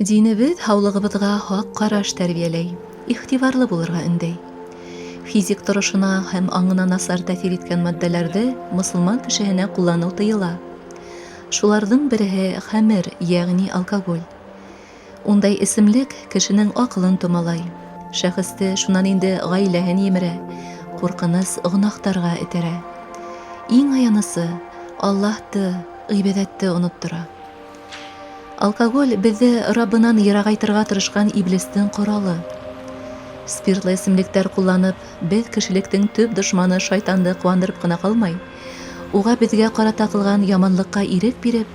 Динебеҙ һаулығыбыҙға һаҡ ҡараш тәрбиәләй, иғтибарлы булырға өндәй. Физик торошона һәм аңына насар тәьҫир иткән матдәләрҙе мосолман кешеһенә ҡулланыу тыйыла. Шуларҙың береһе хәмер, йәғни алкоголь. Ундай эсемлек кешенең аҡылын томалай, шәхесте, шунан инде ғаиләһен емерә, ҡурҡыныс гонаһтарға этәрә. Иң аянысы, Аллаһты, ғибәҙәтте оноттора. Алкоголь беҙҙе Раббынан йырағайтырға тырышҡан иблистең ҡоралы. Спиртлы эсемлектәр ҡулланып, беҙ кешелектең төп дошманы шайтанды ҡыуандырып ҡына ҡалмай, уға беҙгә ҡарата ҡылған яманлыҡҡа ирек биреп,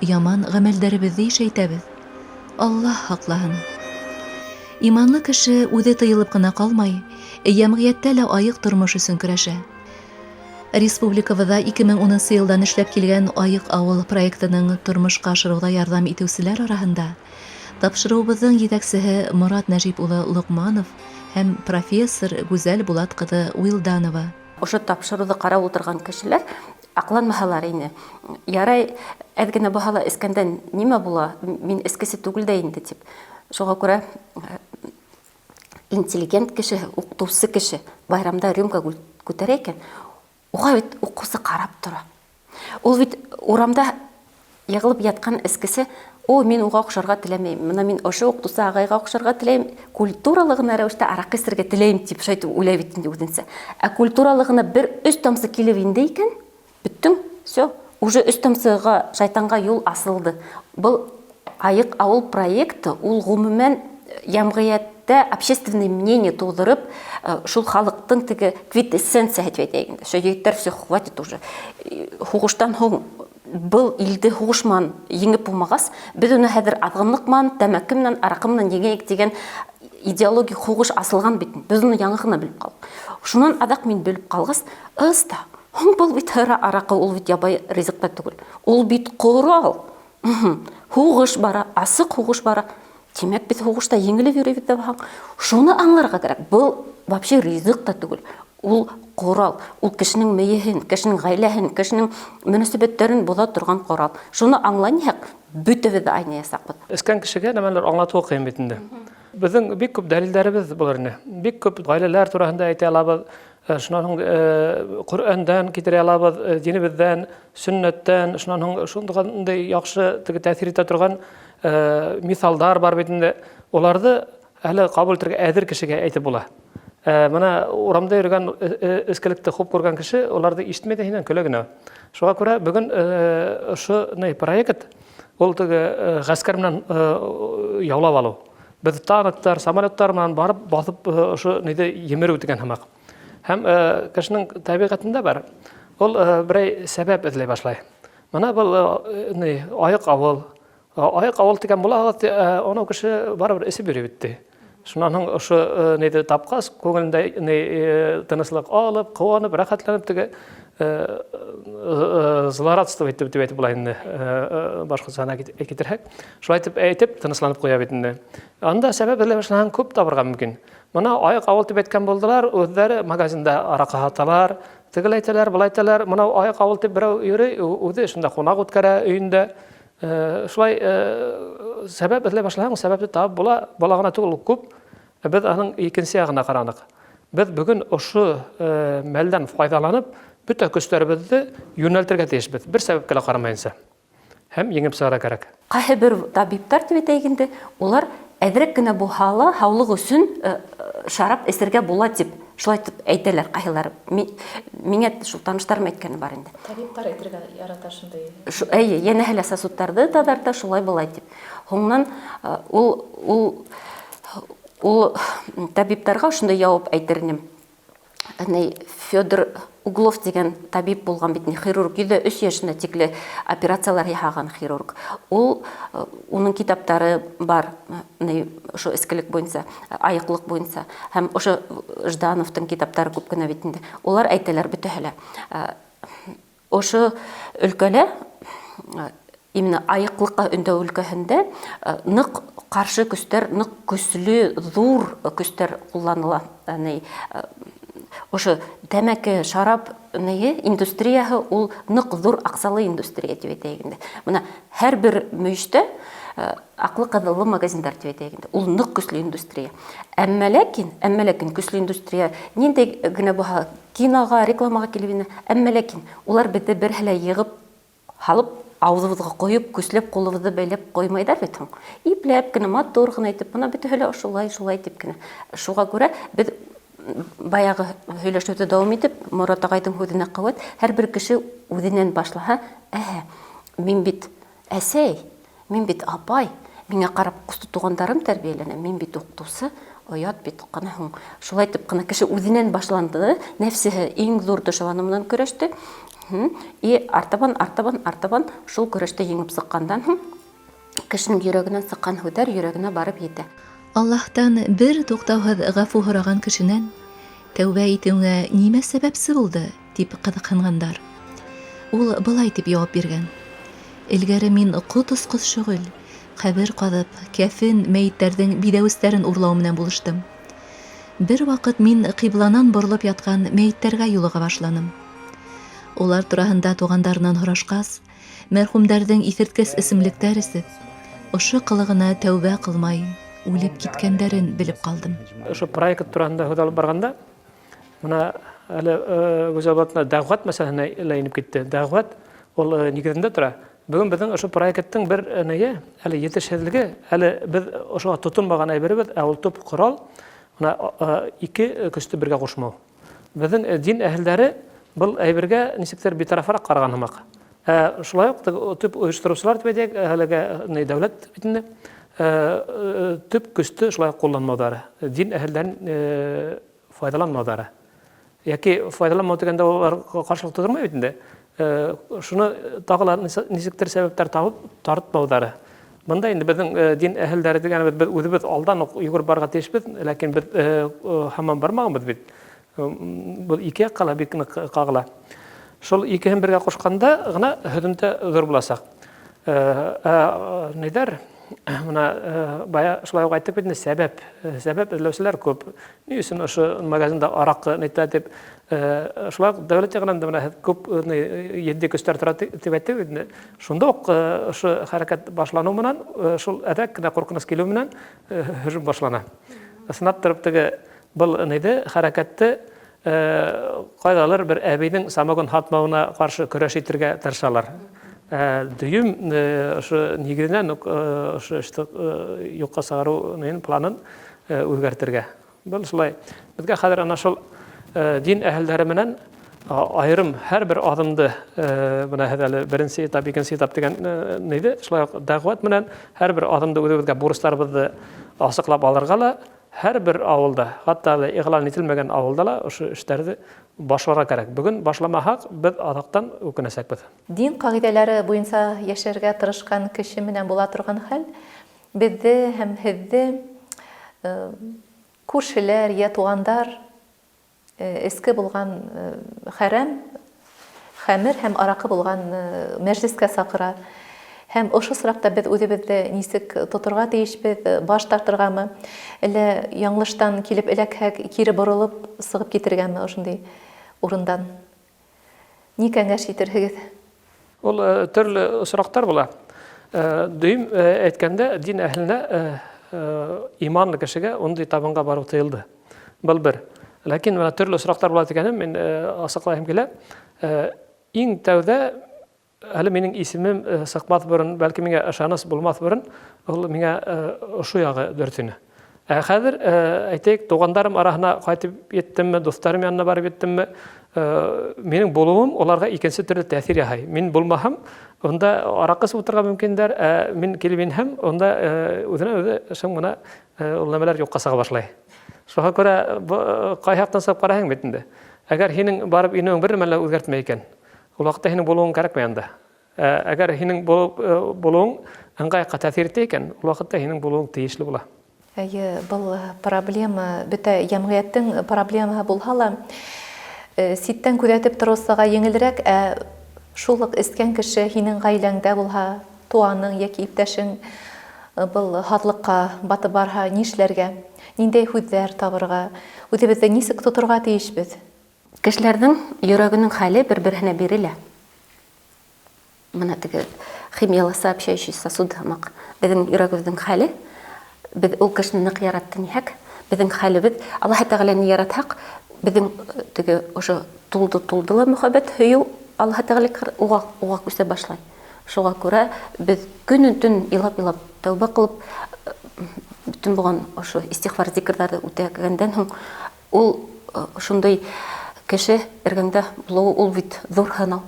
яман ғәмәлдәребеҙҙе ишәйтәбеҙ. Аллаһ һаҡлаһын. Иманлы кеше үҙе тыйылып ҡына ҡалмай, йәмғиәттә лә айыҡ тормош өсөн көрәшә. Республикабыҙҙа 2010 нсы йылдан эшләп килгән Айыҡ ауыл проектының тормошҡа ашырыуҙа ярҙам итеүселәр араһында тапшырыуыбыҙҙың етәксеһе Морат Нәжип улы Лоҡманов һәм профессор Гүзәл Булат ҡыҙы Уилданова. Ошо тапшырыуҙы ҡарап ултырған кешеләр аҡланмаһалар ине. Ярай, әҙ генә булһа ла эскәндә нимә була, мин эскесе түгел дә инде тип. Шуға күрә интеллигент кеше, уҡытыусы кеше байрамда рюмка күтәрә икән, уға бит уҡыусы ҡарап тора. Ул бит урамда йығылып ятҡан эскесе, о, мин уға оҡшарға теләмәйем, бына мин ошо уҡытыусы ағайға оҡшарға теләйем, культуралы ғына рәүештә араҡы эсергә теләйем тип шулай уйлай бит инде үҙенсә. Ә культуралы ғына бер өс тамсы килеп инде икән, бөттөң, все, уже өс тамсыға шайтанға юл асылды. Был Айыҡ ауыл проекты ул ғөмүмән йәмғиәттә общественный мнение тыуҙырып, шул халыҡтың теге квинтэссенцияһы тип әйтәйек инде. Все, егеттәр, все, хватит уже. Һуғыштан һуң был илде һуғыш менән еңеп булмағас, беҙ уны хәҙер аҙғынлыҡ менән, тәмәке менән, араҡы менән еңәйек тигән идеологик һуғыш асылған бит. Беҙ уны яңы ғына белеп ҡалдыҡ. Шунан аҙаҡ мин белеп ҡалғас, ыста, һуң был бит һыра араҡы, ул бит ябай ризыҡ та түгел. Ул бит ҡорал. Һуғыш бара, асыҡ һуғыш бара. Тимәк, беҙ һуғышта еңелеп йөрөйбөҙ ҙә баһаң. Шуны аңларға кәрәк. Был вообще ризыҡ та түгел. Ул ҡорал. Ул кешенең мейеһен, кешенең ғаиләһен, кешенең мөнәсәбәттәрен боҙа торған ҡорал. Шуны аңланһаҡ, бөтәбеҙ ҙә айныясаҡбыҙ. Эскән кешегә нәмәлер аңлатыуы ҡыйын бит инде. Беҙҙең бик күп дәлилдәребеҙ булыр ине. Бик күп ғаиләләр тураһында әйтә алабыҙ. Шунан һуң Ҡөрьәндән китерә алабыҙ, динебеҙҙән, сөннәттән, шунан һуң шундый яҡшы теге тәьҫир итә торған миҫалдар бар бит инде. Уларҙы әле ҡабул итергә әҙер кешегә әйтеп була. Бына урамда йөрөгән эскелекте хуп күргән кеше уларҙы ишетмәй ҙә һинән көлә генә. Шуға күрә бөгөн ошо проект ул теге ғәскәр менән яулап алыу. Беҙ танктар, самолеттар менән барып баҫып ошо ниҙе емереү тигән һымаҡ. Һәм кешенең тәбиғәтендә бар. Ул берәй сәбәп эҙләй башлай. Мына был ни айыҡ ауыл. Айыҡ ауыл тигән булаһығыҙ, анау кеше барыбер эсеп йөрөй бит ти. Шунан һуң ошо ниҙе тапҡас, күңелендә ни тыныслыҡ алып, ҡыуанып, рәхәтләнеп теге злорадство итеп дип әйтеп була инде, башҡортсаһына китерһәк. Шулай итеп әйтеп тынысланып ҡуя бит инде. Анда сәбәп эҙләп башлаһаң күп табырға мөмкин. Мына айыҡ ауыл дип әйткән булдылар, үҙҙәре магазинда араҡы һаталар, тегеләй әйтәләр, былай әйтәләр. Мынау айыҡ ауыл дип берәү йөрөй, үҙе шунда ҡунаҡ үткәрә өйөндә. Шулай сәбәп эҙләй башлаһаң, сәбәпте табып була, бала ғына түгел, ул күп. Беҙ аның икенсе яғына ҡараныҡ. Беҙ бөгөн ошо мәлдән файҙаланып, бөтә көстәребеҙҙе йүнәлтергә тейешбеҙ, бер сәбәпкә лә ҡарамайынса. Һәм еңеп сығарга кәрәк. Ҡайһы бер табиптар дип әйтәйек инде, улар әҙерәк кенә булһа ла һаулыҡ өсөн шарап эсергә була дип шулай итеп әйтәләр ҡайһылары. Миңә шул таныштарым әйткәне бар инде. Табиптар әйтергә ярата шундай. Әйе, йәнәһе лә сосудтарҙы таҙарта, шулай былай дип. Һуңынан ул ул ул табиптарға шундай яуап әйтер инем. Ни Федор Углов дигән табиб булган бит, хирург, 103 яшенә тикле операциялар яһаган хирург. Ул уның китаптары бар, ни ошо эскелек буенча, айыҡлыҡ буенча һәм ошо Ждановтың китаптары күп кенә бит инде. Улар әйтәләр бөтәһе лә. Ошо өлкәлә именно айыҡлыҡҡа өндәү өлкәһендә ныҡ ҡаршы көстәр, ныҡ көслө, ҙур көстәр ҡулланыла. Ни ошо тәмәке, шарап ние индустрияһы ул ныҡ ҙур аҡсалы индустрия тип әйтәйек инде. Бына һәр бер мөйөштә Аҡлы-ҡыҙыллы магазиндар тип әйтәйек инде. Ул ныҡ көслө индустрия. Әммә ләкин, әммә ләкин көслө индустрия ниндәй генә булһа, киноға, рекламаға килеп инә, әммә ләкин улар беҙҙе берһе лә йығып һалып, ауыҙыбыҙға ҡойоп, көсләп ҡулыбыҙҙы бәйләп ҡуймайҙар бит һуң. Ипләп кенә, матур ғына итеп, бына бөтәһе лә ошолай, шулай тип кенә. Шуға күрә беҙ баяғы һөйләшеүҙе дауам итеп, Морат ағайҙың һүҙенә ҡеүәт, һәрбер кеше үҙенән башлаһа, әһә, мин бит Әсәй, мин бит апай, миңә карап ҡусты туғандарым тәрбиәләнә, мин бит уҡытыусы, оят бит ҡына һуң. Шулай итеп ҡына кеше үҙенән башланды, нәфсеһе иң ҙур дошманы менән көрәште. И артабан, артабан, артабан шул көрәштә еңеп сыҡҡандан һуң, кешенең йөрәгенән сыҡҡан һүҙҙәр йөрәгенә барып етә. Аллаһтан бер туктаусыз гафу һораган кешенән, Тәүбә итеүеңә нимә сәбәпсе булды? дип кызыксынганнар. Ул болай дип җавап биргән, Элгәре мин коточкыч шөгыль, кабер казып, кәфен, мәетләрнең бидәвесләрен урлау менән булыштым. Бервакыт мин кыйбланан борылып яткан мәетләргә юлыга башланым. Улар тураһында тугандарыннан һорашкач, мәрхүмдәрҙең иҫерткес эсемлектәр эсеп, ошо ҡылығына тәүбә ҡылмай үлеп киткәндәрен белеп ҡалдым. Ошо проект тураһында һүҙ алып барғанда, Мына әле Гүзәл Булатовна дәғүәт мәсьәләһенә лә инеп китте. Дәғүәт ул нигеҙендә тора. Бөгөн беҙҙең ошо проекттың бер нее, әле етешһеҙлеге, әле беҙ ошоға тотонмаған әйберебеҙ, ә ул төп ҡорал, мына ике көстө бергә ҡушмау. Беҙҙең дин әһелдәре был әйбергә нисектер битарафыраҡ ҡараған һымаҡ. Ә шулай уҡ төп ойоштороусылар дип әйтәйек, әлеге дәүләт бит инде, төп көстө шулай уҡ ҡулланмауҙары, дин әһелдәрен файҙаланмауҙары. Йәки файҙаланмау тигәндә улар ҡаршылыҡ тыуҙырмай бит инде. Шуны тағы ла нисектер сәбәптәр табып тартмауҙары. Бында инде беҙҙең дин әһелдәре дигәнебеҙ беҙ үҙебеҙ алдан уҡ йүгереп барырға тейешбеҙ, ләкин беҙ һаман бармағанбыҙ бит. Был ике яҡҡа ла бик ныҡ ҡағыла. Шул икеһен бергә ҡушҡанда ғына һөҙөмтә ҙур буласаҡ. Ә нидәр, мына бая шулай уҡ әйттек бит инде, сәбәп, сәбәп эҙләүселәр күп. Ни өсөн ошо магазинда араҡы нитә дип, шулай уҡ дәүләт яғынан да мына һеҙ күп етди көстәр тора дип әйттек бит инде. Шунда уҡ ошо хәрәкәт башланыу менән, шул әҙрәк кенә ҡурҡыныс килеү менән һөжүм башлана. Ысынлап тороп теге Был ниде хәрәкәтте кайдалыр бер әбинең самогон һатмауына каршы көрәш итергә тырышалар. Ә дөйөм ошо нигеҙенән үк ошо эште юкка сыгару планын үзгәртергә. Был шулай. Беҙгә хәҙер ана шул дин әһелдәре менән айырым һәр бер аҙымды, бына һеҙ әле беренсе этап, икенсе этап тигән ниде, шулай уҡ дәғүәт менән һәр бер аҙымды үҙебеҙгә бурыстарыбыҙҙы асыҡлап алырға ла Һәр бер авылда, хатта әле игълан ителмәгән авылда ла ошо эшләрҙе башларға кәрәк. Бөгөн башламаһаҡ, беҙ аҙаҡтан үкенәсәкбеҙ. Дин ҡағиҙәләре буйынса йәшәргә тырышҡан кеше менән була торған хәл беҙҙе һәм һеҙҙе күршеләр йә туғандар Эске булган хәрәм, хәмер һәм аракы булган мәҗлескә сакыра. Һәм ошо сракта без үзебезне ничек тотырга тиешбез, баш тартыргамы, әллә яңлыштан килеп эләкһәк, кире борылып сыгып китергәме ошондый урындан? Ни кәңәш итерһегез? Ул төрле очраклар була. Дөйем әйткәндә, дин әһеленә иманлы кешегә ундый табынга бару тыелды. Был бер. Ләкин менә төрле очраклар була дигәнем мин асыклайым килә. Иң тәүдә әле минең исемем сыкмас борын, бәлки миңа ышаныч булмас борын, ул миңа ошо ягы дөрес ине. Ә хәзер, әйтәйек, тугандарым араһына кайтып еттемме, дусларым янына барып еттемме, минең булуым уларга икенче төрле тәэсир яһай. Мин булмаһам, унда аракы эчеп утырырга мөмкиннәр, ә мин килеп инһәм, унда үзенә үзе шым гына ул нәмәләр юкка чыга башлый. Шуңа күрә кай яктан чыгып караһаң бит инде. Әгәр һинең барып инүең бер нәмә лә үзгәртмәй икән, ул вакытта һинең булуың кәрәкмәй анда. Ә әгәр һинең булуың ыңгай якка тәэсир итә икән, ул вакытта һинең булуың тиешле була. Әйе, был проблема бөтә йәмгыятьтең проблемаһы булһа ла, ситтән күҙәтеп тороусыға еңелерәк, ә шул уҡ эскән кеше һинең ғаиләңдә булһа, туғаның йәки иптәшең был һаҙлыҡҡа батып барһа, нишләргә? Ниндәй һүҙҙәр табырға? Үҙебеҙҙе нисек тоторға тейешбеҙ? Кешеләрҙең йөрәгенең хәле бер-береһенә бирелә. Бына теге Химиялы сообщающий сосуд һымаҡ. Беҙҙең йөрәгебеҙҙең хәле, беҙ ул кешене ныҡ яратты ниһәк, беҙҙең хәлебеҙ, Аллаһы Тәғәләне яратһаҡ, беҙҙең теге ошо тулды-тулды ла мөхәббәт, һөйөү Аллаһы Тәғәлә уға, уға күсә башлай. Шуға күрә беҙ көнөн-төн илап-илап тәүбә ҡылып, бөтөн булған ошо истиғфар зикрҙарҙы үтәгәндән һуң ул шундай кеше эргәңдә булыуы ул бит ҙур һынау.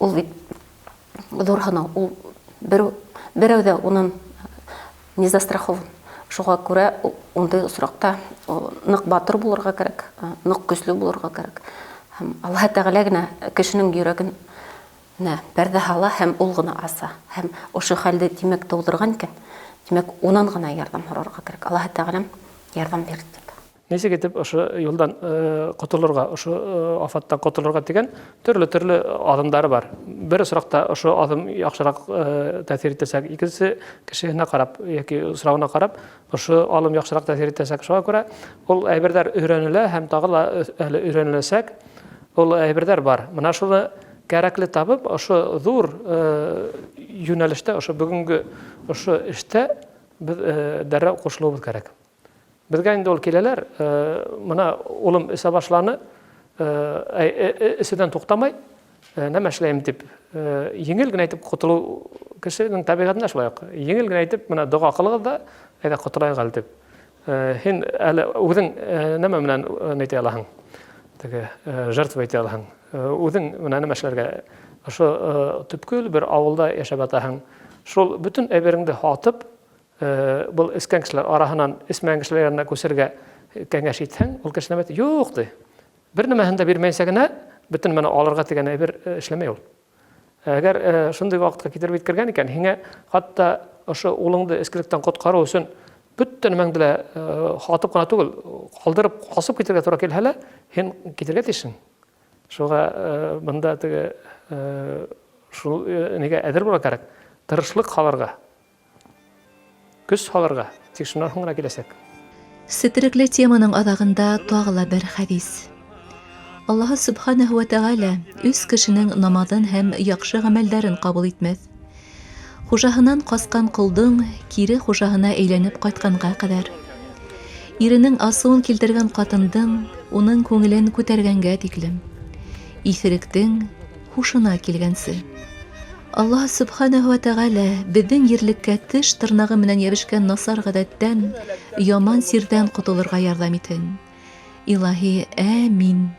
Ул бит ҙур һынау. Ул бер берәү ҙә унан не застрахован. Шуға күрә ундай осраҡта ныҡ батыр булырға кәрәк, ныҡ көслө булырға кәрәк. Һәм Аллаһы Тәғәлә генә кешенең йөрәген нә пәрҙә һала һәм ул ғына аса. Һәм ошо хәлде, тимәк, тыуҙырған икән, тимәк, унан ғына ярҙам һорарға кәрәк. Аллаһы Тәғәләм ярҙам бир дип. Нисек итеп ошо юлдан котолорға, ошо афаттан котолорға дигән төрлө-төрлө аҙымдары бар. Бер осракта ошо аҙым яҡшыраҡ тәьҫир итәсәк, икенсе кешеһенә ҡарап йәки осрауына ҡарап, ошо алым яҡшыраҡ тәьҫир итәсәк. Шуңа күрә ул әйберҙәр өйрәнелә һәм тағы ла әле өйрәнеләсәк. Ул әйберҙәр бар. Мына шуны кәрәкле табып, ошо ҙур йүнәлештә, ошо бөгөнгө ошо эштә беҙ дәррәү ҡушылыуыбыҙ кәрәк. Беҙгә инде ул киләләр, мына улым эсә башланы, эсеүҙән туҡтамай, нәмә эшләйем дип, еңел генә итеп ҡотолоу кешенең тәбиғәтендә шулай уҡ. Еңел генә итеп, мына доға ҡылығыҙ да, әйҙә ҡотолайыҡ әле дип. Һин әле үҙең нәмә менән әйтә алаһың? Теге жертва итә алаһың. Үҙең менә нәмә эшләргә? Ошо төпкөл бер авылда яшәп ятаһың. Шул бөтөн әйбереңде һатып, Был эскән кешеләр араһынан эсмәгән кешеләр янына күсергә кәңәш итһәң, ул кеше нәмә юк ди. Бер нәмәһен дә бирмәйенсә генә бөтен нәмәне алырга дигән әйбер эшләмәй ул. Әгәр шундый вакытка китереп еткергән икән, һиңә хатта ошо улыңды эскелектән коткару өчен бөтә нәмәңде лә һатып кына түгел, калдырып, касып китергә тура килһә лә, һин китергә тиешсең. Шуға бында теге шул нигә әзер булырга кәрәк. Тырышлык һалырга. Көс һалырга, тик шуннан һуң гына киләчәк. Сетерекле теманың аҙағында тағы ла бер хәдис. Аллаһы Сүбхәнәһү вә Тәгалә өс кешенең намаҙын һәм яҡшы гамәлдәрен ҡабул итмәҫ. Хужаһынан ҡасҡан ҡолдоң кире хужаһына әйләнеп ҡайтҡанға ҡәҙәр. Иренең асыуын килтергән ҡатындың уның күңелен күтәргәнгә тиклем. Иҫеректең һушына килгәнсе. Аллаһ Сүбхәнәһү вә Тәгалә беҙҙең ерлеккә теш тырнағы менән йәбешкән насар ғәҙәттән, яман сирҙән ҡотолорға ярҙам итһен. Илаһи, әмин.